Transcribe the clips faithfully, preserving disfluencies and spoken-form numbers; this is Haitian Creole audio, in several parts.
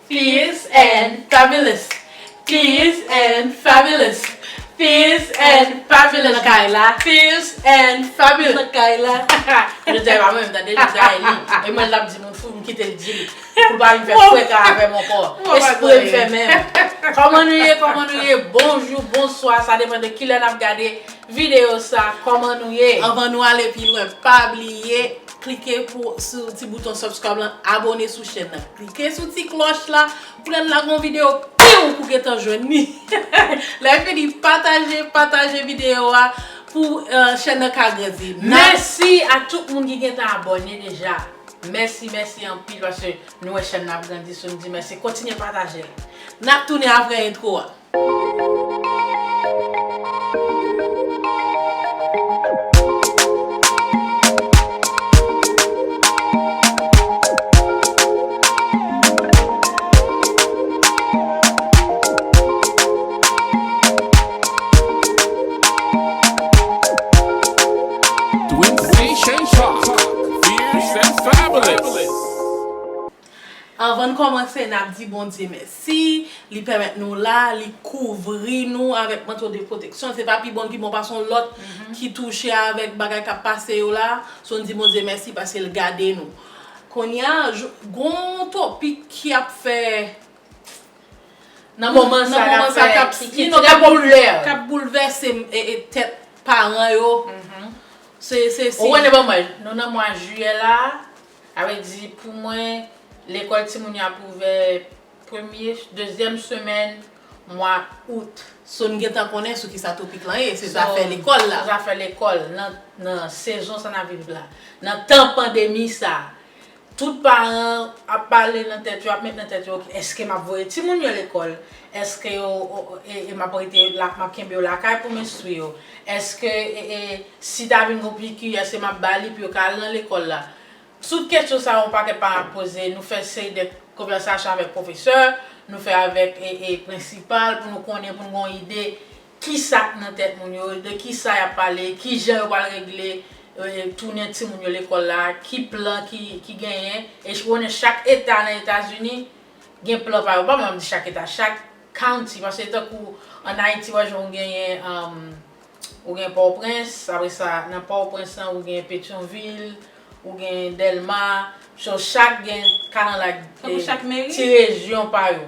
Fierce and fabulous. Fierce and fabulous. Fierce and fabulous. Nan kay la. Fierce and fabulous. Nan kay la. Jodi a pa mwen menm, tande, jodi a e li. E mwen l ap di moun fou, m kite l di li. Pou l pa vin fè freka avè m ankò. Espre m fè menm. Kòman nou ye, kòman nou ye? Bonjou, bonswa, sa depann de kilè n ap gade videyo sa. Kòman nou ye? Anvan nou ale pi lwen, pa bliye klike pou, sou ti bouton subscribe lan, abone sou chèn nan. Klike sou ti klòch la pou lè n lage yon videyo, piw, pou gentan jwenn li. Lè fini, pataje, pataje videyo a pou, eh, chèn nan ka grandi. N ap Mèsi a tout moun ki gentan abòne deja. Mèsi, mèsi anpil paske nou wè chèn nan ap grandi, so n di mèsi. Kontinye pataje l. N ap tounen apre entwo a. Twin Station Talk, fierce and fabulous. Anvan n kòmanse, n ap di Bondye mèsi. Li pèmèt nou la, li kouvri nou avèk manto de pwoteksyon. Se pa pi bon, pi bon pase yon lòt ki touche avèk bagay k ap pase yo la. So n di Bondye mèsi paske l gade nou. Kounye a, jou- gon topik ki ap fè Nan moman sa, nan moman sa, k ap, ki, ki trè popilè, k ap boulvèse, e, e, tèt paran yo. Se, se, se. Ou konnen, bon, mwen, nou nan mwa jiyè la, sa vle di pou mwen, lekòl timoun yo ap ouvè premye, dezyèm semèn mwa out. So n gentan konnen sou kisa topik lan ye, se zafè lekòl la. Sou zafè lekòl, nan, nan sezon sa n ap viv la. Nan tan pandemi sa, tout paran ap pale nan tèt yo, ap met nan tèt yo, "Ok, èske m ap voye timoun yo lekòl? Èske yo, o, e, e m ap rete la, m ap kenbe yo lakay pou m enstwi yo? Èske, e, e, si ta vin gon piki, èske m ap ba li pou yo ka al nan lekòl la?" Tout kesyon sa yo, yon pakèt paran ap poze, nou fè seri de konvèsasyon avèk pwofesè, nou fè avèk, e, e, prensipal pou nou konnen, pou nou gon ide kisa k nan tèt moun yo, de kisa y ap pale, kijan yo pral regle, e, tounen timoun yo lekòl la, ki plan ki, ki genyen. E ou konnen chak eta nan Etazini gen plan pa yo. Pa mwen di chak eta, chak county, paske tankou ann Ayiti, w ap jwenn ou genyen, um, ou gen Pòtoprens, apre sa, nan Pòtoprens lan, ou gen Petyonvil, ou gen Dèlma, so chak gen Kanal ak, tankou e, chak meri, ti rejyon pa yo.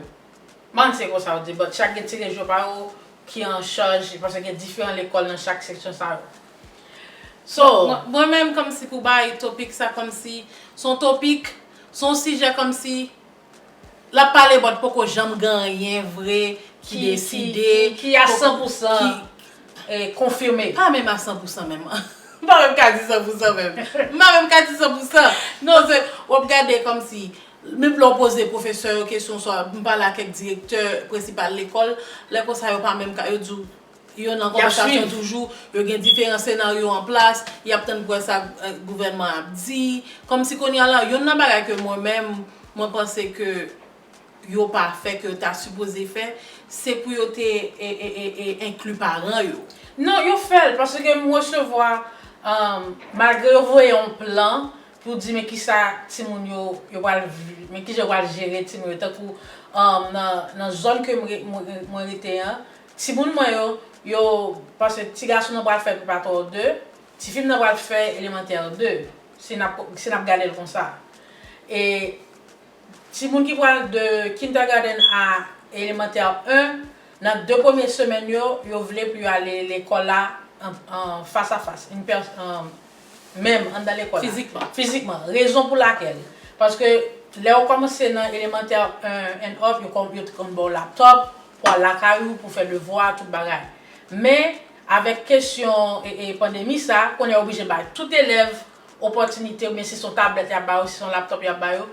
M pa konn si se konsa yo di, but chak gen ti rejyon pa yo ki an chaj, paske gen diferan lekòl nan chak seksyon sa yo. So, mwen, mwen menm, kòmsi pou bay topik sa, kòmsi, se yon topik, se yon sijè kòmsi, l ap pale, but poko janm gen anyen vre ki, ki deside, ki, ki a poko, san pou san, ki, e, konfime. Pa menm a san pou san menm. M pa menm ka di san pou san menm. M pa menm ka di san pou san. Non, se, w ap gade kòmsi, menm lè w poze pwofesè yo kesyon, swa m pale ak kèk direktè prensipal lekòl, lè konsa yo pa menm ka, yo di w, yo nan konvèsasyon toujou, yo gen diferan senaryo an plas, y ap tann pou wè sa, eh, gouvènman ap di. Kòmsi kounye a la, youn nan bagay ke mwen menm, mwen panse ke yo pa fè, ke yo ta sipoze fè, se pou yo te, e, e, e, e, enkli paran yo. Non, yo fè l, paske m resevwa, um, malgre yo voye yon plan, pou di men kisa timoun yo, yo pral vi-, men kijan yo pral jere timoun yo. Tankou, um, nan, nan zòn ke mwen, mwen, mwen rete an, timoun mwen yo, yo, paske ti gason nan pral fè preparatoire de, ti fi m nan pral fè élémentaire de, si n ap, si n ap gade l konsa. E timoun ki pral de kindergarten a élémentaire un, nan de premye semèn yo, yo vle pou yo ale lekòl la an, an fas a fas, in pè-, an, menm anndan lekòl la. Fizikman. Fizikman. Rezon pou lakèl. Paske lè w kòmanse nan élémentaire un and up, yo kòm, yo te konn ba w laptop, pou al lakay ou, pou fè devwa, tout bagay. Men, avèk kesyon, e, e, pandemi sa, kounye a yo oblije bay tout elèv opòtinite, oubyen si se yon tablèt y ap ba yo, si se yon laptop y ap ba yo,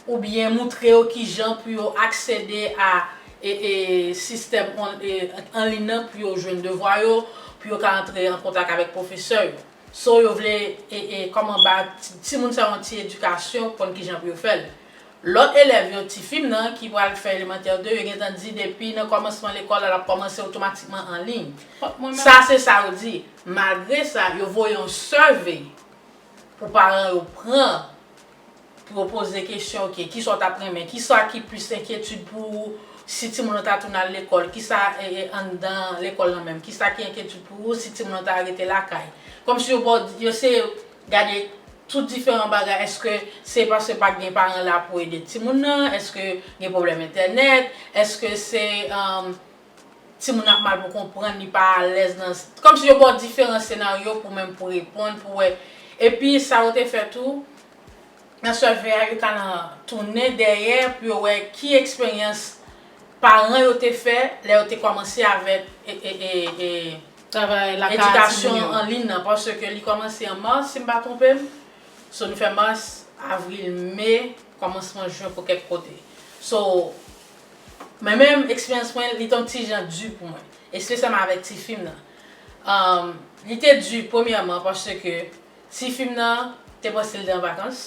oubyen moutre yo kijan pou yo aksede a, e, e, sistèm an, e, an liy nan pou yo jwenn devwa yo, pou yo ka antre an kontak avèk pwofesè yo. So, yo vle, e, e, kòman ba ti, timoun sa yon ti edikasyon, konn kijan pou yo fè l. Lòt elèv yo, ti fi m nan, ki pral fè élémentaire de, yo gentan di depi nan kòmansman lekòl la, l ap kòmanse otomatikman an liy. Sa, se sa yo di. Malgre sa, yo voye yon survey pou paran yo pran, Yo poze kesyon, ok, kisa w t ap renmen? Kisa ki plis enkyetid pou ou si timoun nan ta tounen al lekòl? Kisa e, e, anndan lekòl lan menm? Kisa ki enkyetid pou ou si timoun nan ta rete lakay? Kòmsi yo ba w, yo se gade tout diferan bagay. Èske se paske pa gen paran la pou ede timoun nan? Èske gen pwoblèm entènèt? Èske se um, timoun ap mal pou konprann, li pa alèz nan. Kòmsi yo ba w diferan senaryo pou menm pou reponn, pou wè. Epi sa yo te fè tou, nan survey a, yo t al tounen dèyè pou yo wè ki eksperyans paran yo te fè lè yo te kòmanse avèk e, e, e, e, Travay lakay a timoun edikasyon yo. An liy nan, paske li kòmanse an mas, si m pa twonpe m. So, nou fè mas, avril, me, kòmansman jen pou kèk kote. So, mwen menm, eksperyans mwen, li te yon ti jan di pou mwen. Espesyalman avèk tifi m nan. Um, li te di, premyèman, paske tifi m nan te panse l te an vakans.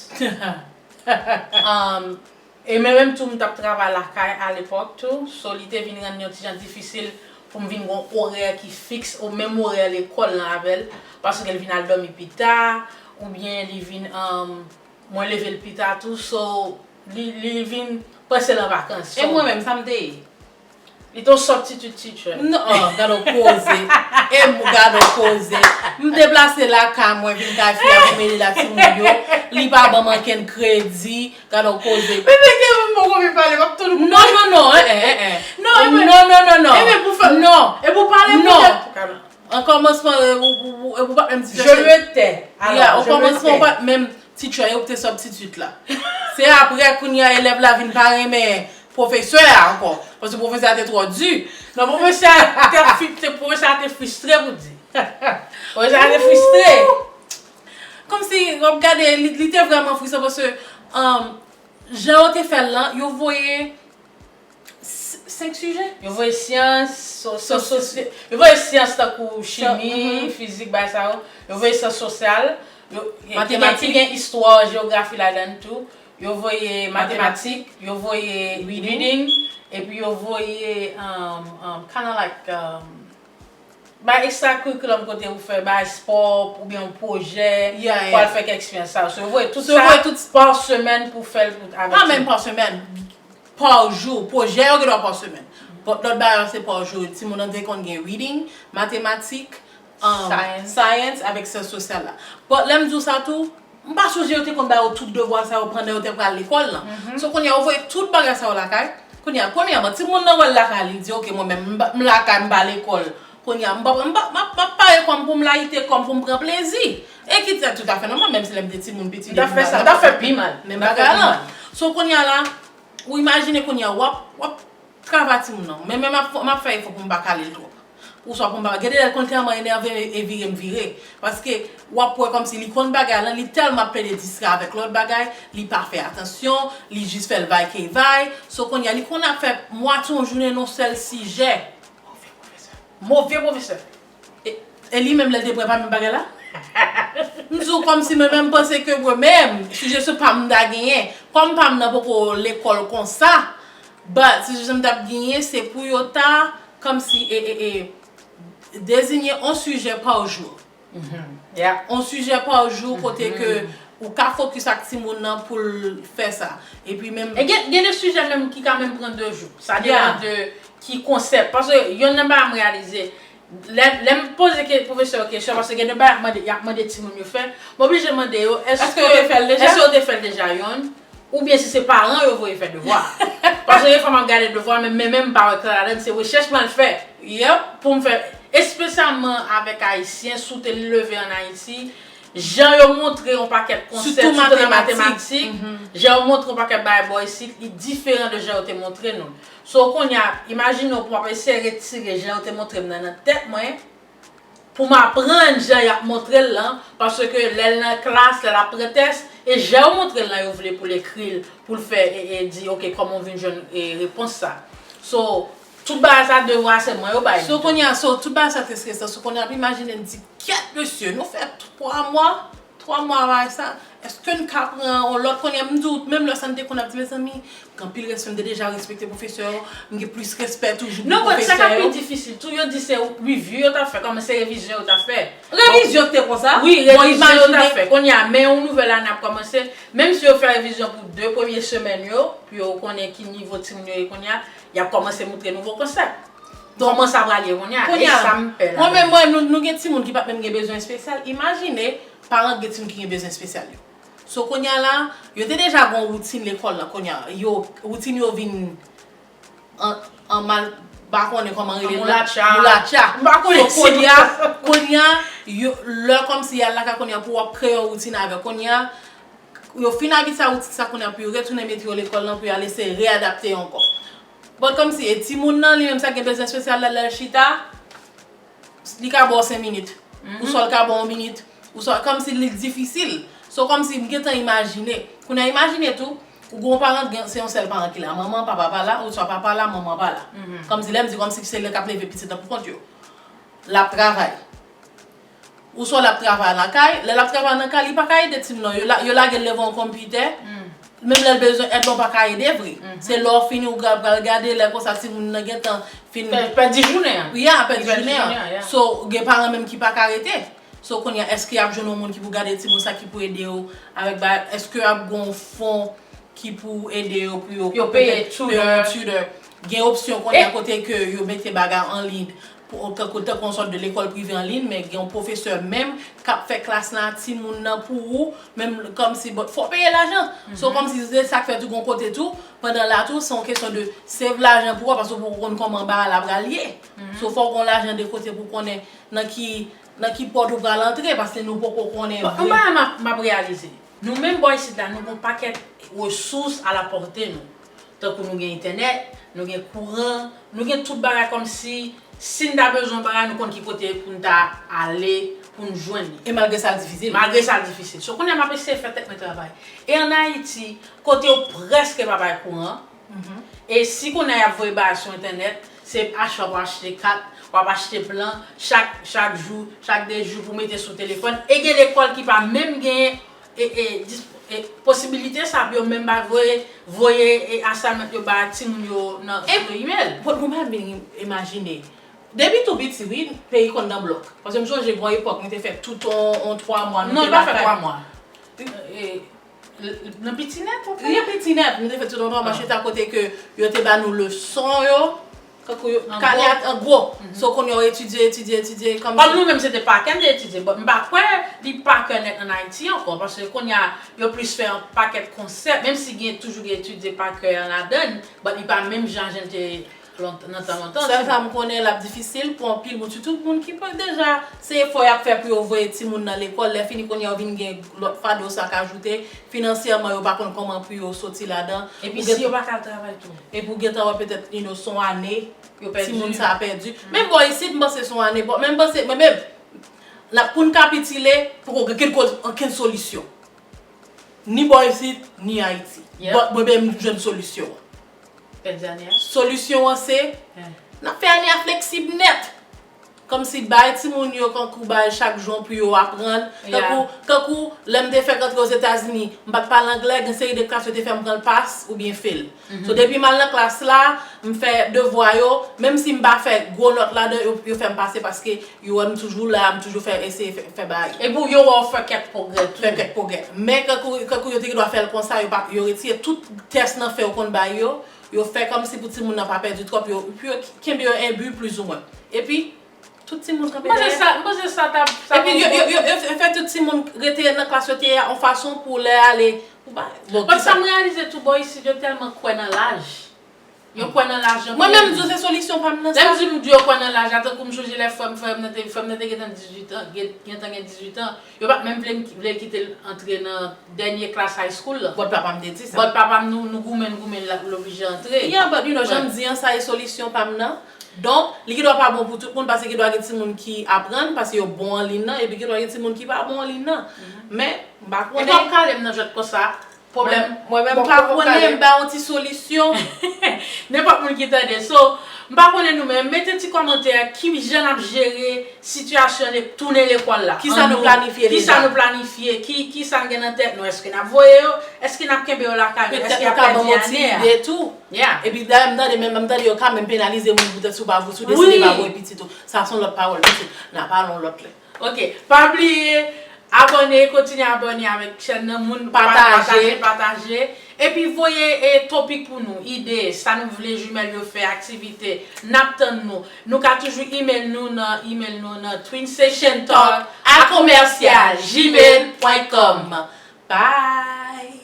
um, e mwen menm tou, m t ap travay lakay alepòk tou. So, li te vin rann yon ti jan difisil pou m vin gen yon orè ki fiks, ou menm orè lekòl lan avè l, paske l vin al dòmi pita, oubyen li vin, um, mwen leve l pita tou, so, li, li vin panse l an vakans. E mwen menm, sa m te ye? Li te yon substitute teacher. Non, oh, gade yon koze. E m gade yon koze. M deplase lakay mwen vin kay fi a pou m ede l ak timoun yo. Li pa ban m ankenn kredi. Gade yon koze. Men nèg yo menm poko vin pale, m ap tann ou pou Non, non, non, eh, eh, eh, eh. Non, e mwen- non, non, non, non. E mwen pou fè- Non. E pou pale pou Non. tèt. An kòmansman, e, ou, ou, ou, e ou pa t menm teacher. Je me tais. Yeah, Alors, ou je me kòmansman ou tais. Pa t menm teacher, ou te substitute la. Se apre, kounye a, elèv la vin pa renmen pwofesè a ankò. Paske pwofesè a te twò di. Non, pwofesè a te fri- te- pwofesè a te fristre pou di. Pwofesè a te fristre. Kòmsi, w ap gade, li, li te vrèman fristre paske, um, jan yo te fè l lan, yo voye s- senk sijè. Yo voye syans, so, so, so, yo voye syans tankou chimi, Mhm. fizik, bagay sa yo. Yo voye syans sosyal. Yo, ki gen, Matematik. Ki gen istwa, jewografi ladan tou. Yo voye matematik, yo voye Reading. Reading, epi yo voye, um, um, kinda like, um, bay extracurriculum kote ou fè bay spò, oubyen yon pwojè, Yeah, yeah. Pou al fè kèk eksperyans sa. So, yo voye tout So, yo sa voye tout pa semèn pou fè l pou avèk Pa timoun. Menm pa semèn. Pa jou. Pwojè yo gen dwa pa semèn. But lòt bagay yo se pa jou. Timoun nan te konn gen reading, matematik, um, Science. Science avèk syans sosyal la. But lè m di w sa tou, m pa sonje yo te konn ba yo tout devwa sa yo pandan yo te pral lekòl lan. So kounye a, yo voye tout bagay sa yo lakay. Kounye a, premyèman, timoun nan wè l lakay, li di, ok, mwen menm, m pa- m lakay, m pa lekòl. Kounye a, m pa- m pa- m ap m ap pare kò m pou m layite kò m pou m pran plezi. E ki te toutafè nòmal, menm si lè m te timoun piti. M ta fè sa, m ta fè pi mal. Menm bagay lan. So kounye a la, ou imajine kounye a, w ap, w ap travay timoun nan. Men, men m ap, m ap fè efò pou m pa kale l twòp. Oswa pou m pa, gen de lè l konn tèlman enève e vire m vire. Paske w ap wè kòmsi li konn bagay lan, li tèlman ap plede distrè avèk lòt bagay, li pa fè atansyon, li jis fè l vay ke vay. So kounye a, li konn ap fè mwatye yon jounen nan yon sèl sijè. Move pwofesè. E, e li menm lè l te pran pa menm bagay la? M di w kòmsi mwen menm m panse ke mwen menm, sijè se pa m ta genyen. Kòm pa m nan poko lekòl konsa, but sijè m t ap genyen se pou yo ta kòmsi e, e, e, deziye yon sijè pa jou. Yeah. Yon sijè pa jou kote ke ou ka fokis ak timoun nan pou l fè sa. Epi menm E gen, gen de sijè menm ki ka menm pran de jou. Sa Yeah. depann de ki konsèp. Paske yonn nan bagay m reyalize, lè, lè m poze ke, pwofesè yo kesyon, paske gen de bagay y ap mande, y ap mande timoun yo fè, m oblije mande yo, èske Èske yo te fè l deja? Èske yo te fè l deja, yonn? Oubyen si se paran yo voye fè devwa. Paske gen fwa m ap gade devwa, men, men, men m pa wè klè ladan, se rechèch m al fè. Yep. Pou m fè, espesyalman avèk Ayisyen, si w te leve ann Ayiti, jan yo montre yon pakèt konsèp, Sitou sitou nan matematik. Matematik, jan yo montre yon pakèt bagay bò isit, li diferan de jan yo te montre nou. So, kounye a, imajine w pou m ap eseye retire jan yo te montre m nan nan tèt mwen, pou m aprann jan y ap montre l lan, paske lè l nan klas, lè l ap pran tès, e jan yo montre l lan, yo vle pou l ekri l, pou l fè, e, e di, ok, kòman w vin jwenn, e, repons sa. So, tout bagay sa, devwa se mwen yo bay li. So kounye a, so tout bagay sa te stresan. So kounye a, ap imajine m di, kèt mesye, nou fè twa mwa, Twa mwa apre sa, èske n ka pran yon lòt? Kounye a, m di w, menm lè sa n te konn ap di, mezanmi, gen anpil respè, m te deja respekte pwofesè yo, m gen plis respè toujou pou Non, but sa ka pwofesè pi yo. Difisil tou. Yo di se review yo t ap fè, kòman se revizyon yo t ap fè. Revizyon te konsa? Wi, Bon, revizyon yo t ap imajine. Fè. Kounye a, men yon nouvèl ane ap kòmanse, menm si yo fè revizyon pou de premye semèn yo, pou yo konnen ki nivo timoun yo ye kounye a, y ap kòmanse moutre nouvo konsèp. Kòman sa pral ye kounye a? Kounye E a, sa m pè la. Mwen menm, mwen, nou, nou gen timoun ki pa t menm gen bezwen espesyal. Imajine, paran gen timoun ki gen bezwen espesyal yo. So, kounye a la, yo te deja gen yon woutin lekòl la, kounye a, yo, woutin yo vin an, an mal, pa konnen kòman rele l la. Moulatcha. Moulatcha. M pa konnen So, si kounye a, nou- kounye a, yo, lè kòmsi y al lakay kounye a pou w ap kreye yon woutin avè. Kounye a, yo fin abitye a woutin sa kounye a pou yo retounen mete yo lekòl lan pou y al eseye readapte yo ankò. But kòmsi e timoun nan li menm sa gen bezwen espesyal la lè l chita, li ka ba w senk minit. Ou swa l ka ba w yon minit. Ou swa, kòmsi li difisil. So, kòmsi m gentan imajine. Kounye a, imajine tou, ou gen yon paran, gen- se yon sèl paran ki la. Manman, papa pa la, ou swa papa la, manman pa la. Kòmsi lè m di, kòmsi se lè k ap leve pitit lan pou kont yo. L ap travay. Ou swa l ap travay nan kay, lè l ap travay nan kay, li pa ka ede timoun nan. Yo la- yo lage l devan yon konpitè. Menm lè l bezwen èd la, ou pa ka ede vre. Se lè w fini, ou pral gade, lè konsa timoun nan gentan fin. Pè- Pèdi jounen an. Ya, pèdi Li pèdi jounen jounen an, an. Ya. So, gen paran menm ki pa ka rete. So, kounye a, èske y ap jwenn yon moun ki pou gade timoun sa, ki pou ede yo avèk bagay? Èske y ap gen yon fon ki pou ede yo pou yo Yo peye petèt peye yon tutor? Gen opsyon kounye a kote ke yo mete bagay an liy pou tankou tankou yon sòt de lekòl prive an liy, men gen yon pwofesè menm k ap fè klas la, timoun nan pou ou, menm kòmsi, bon, fò w peye lajan. So, kòmsi se sa k fè tou gen yon kote tou, pandan la tou, se yon kesyon de save lajan pou ou, paske ou poko konn kòman bagay la pral ye. So, fò w gen yon lajan de kote pou w konnen nan ki, nan ki pòt ou pral antre, paske nou poko konnen Bon, yon bagay m ap- m ap reyalize. Nou menm bò isit la, nou gen yon pakèt resous alapòte nou. Tankou nou gen entènèt, nou gen kouran, nou gen tout bagay kòmsi, si n ta bezwen yon bagay, nou konn ki kote pou n ta ale, pou n jwenn li. E malgre sa, l difisil. Malgre sa, l difisil. So, kounye a, m ap eseye fè tèt mwen travay. E ann Ayiti, kote yo prèske pa bay kouran, e si kounye a y ap voye bagay sou entènèt, se achte w ap achte kat, w ap achte plan, chak, chak jou, chak de jou pou mete sou telefòn. E gen lekòl ki pa menm genyen e, e, dis- e, posibilite sa pou yo menm bay voye, voye e assignment yo bay timoun yo nan sou email. Bon, nou pa vin imajine. Depi tou piti, wi, peyi konn nan blòk. Paske m sonje gon epòk, nou te fè tout on, on twa mwa, nou Non, te pa fè lakay. Twa mwa. E, l- l- nan piti nèt, ou fè? Li piti nèt, nou te fè tout on twa mwa, chita kote ke yo te ba nou leson yo, kankou yo, An kale gwo. At an gwo. So, kounye a, w etidye, etidye, etidye, kòm Kòm nou menm, se te pa kè n te etidye, but m pa kwè li pa kè nèt ann Ayiti ankò, paske kounye a, yo plis fè yon pakèt konsèp, menm si gen toujou gen etidye pa kè an ladan l, but li pa menm jan jan l te lont- nan tan lontan. Sèl sa m konnen, l ap difisil pou anpil moun, sitou moun ki pa deja, se efò y ap fè pou yo voye timoun nan lekòl, lè fini kounye a, yo vin gen lòt fado sa k ajoute, finansyèman, yo pa konn kòman pou yo soti ladan. Epi Ou gen- si yo pa ka al travay tou. Epi w gentan wè petèt, you know, se yon ane, Yo pèdi. Timoun sa a pèdi. Menm bò isit, m panse se yon ane, bon, men m panse, men menm, n ap pou n kapitile, poko gen kenn kote, ankenn solisyon. Ni bò isit, ni Ayiti. Yeah. Bon, mwen menm, m jwenn solisyon an. Pèdi ane a. Solisyon an se, Yeah. n ap fè ane a fleksib nèt. Kòmsi bay timoun yo kankou bay chak jou pou yo aprann. Yeah. Kankou, kankou lè m te fèk antre Ozetazini, m pa t pale anglè, gen seri de klas yo te fè m pran l pas oubyen fail. So depi m al nan klas la, m fè devwa yo, menm si m pa fè gwo nòt ladan, yo, yo fè m pase paske yo wè m toujou la, m toujou fè eseye fè, fè bagay. Epi yo wè w fè kèk pwogrè tou. Fè kèk pwogrè. Men kankou, kankou yo te gen dwa fè l konsa, yo pa, yo retire tout tès nan fè yo konn bay yo, yo fè kòmsi pou timoun nan pa pèdi twòp, yo, pou yo kenbe yo enbi plizoumwen. Epi, tout timoun kanpe M panse dèyè. Sa, m panse sa t ap, sa Epi yo, yo, yo, yo, yo fè tout timoun rete nan klas yo te ye a yon fason pou lè ale, pou ba, bon, But kisa- sa m reyalize tou, bò isit, yo tèlman kwè nan laj. Yo kwè nan laj. Mwen menm, m di w se solisyon pa m nan Lè m sa. di m di yo kwè nan laj la, tankou m sonje lè frè m, frè m nan te, frè m nan te gentan dizuit an, gen- gentan gen dizuit an. Yo pa t menm vle m, vle l kite l antre nan dènye klas high school la. But papa m te di sa. But papa m, nou, nou goumen, nou goumen, l, l oblije antre. Yeah, but you know, jan m di an, sa e solisyon pa m nan. Donk, li gen dwa pa bon pou tout moun, paske gen dwa gen timoun ki aprann, paske yo bon an liy nan, epi gen dwa gen timoun ki pa bon an liy nan. Men, m pa E w ap konnen. Kale m nan jwèt konsa. Pwoblèm. Mwen menm m pa konnen, m ba yon ti solisyon. Nenpòt moun ki tande. So, m pa konnen nou, men mete ti kòmantè ki jan n ap jere sitiyasyon le, tounen lekòl la. Kisa nou planifye deja? Kisa nou planifye? Ki, kisa n gen nan tèt nou? Èske n ap voye yo? Èske n ap kenbe yo lakay nou? Èske y ap pèdi ane a? Petèt nou ka ban m yon ti ide tou. Yeah. Epi dayè m tande menm, m tande yo ka menm penalize moun poutèt si w pa, si w deside pa voye pitit ou. Sa se yon lòt pawòl pitit. N a pale yon lòt lè. Ok, pa bliye abòne, kontinye abòne avèk chèn nan, moun pa, pataje, pataje. Epi voye e topik pou nou, ide, sa nou vle jimèl yo fè, aktivite, n ap tann nou. Nou ka toujou email nou nan email nou nan twinsationtalk a commercial gmail point com. Bye!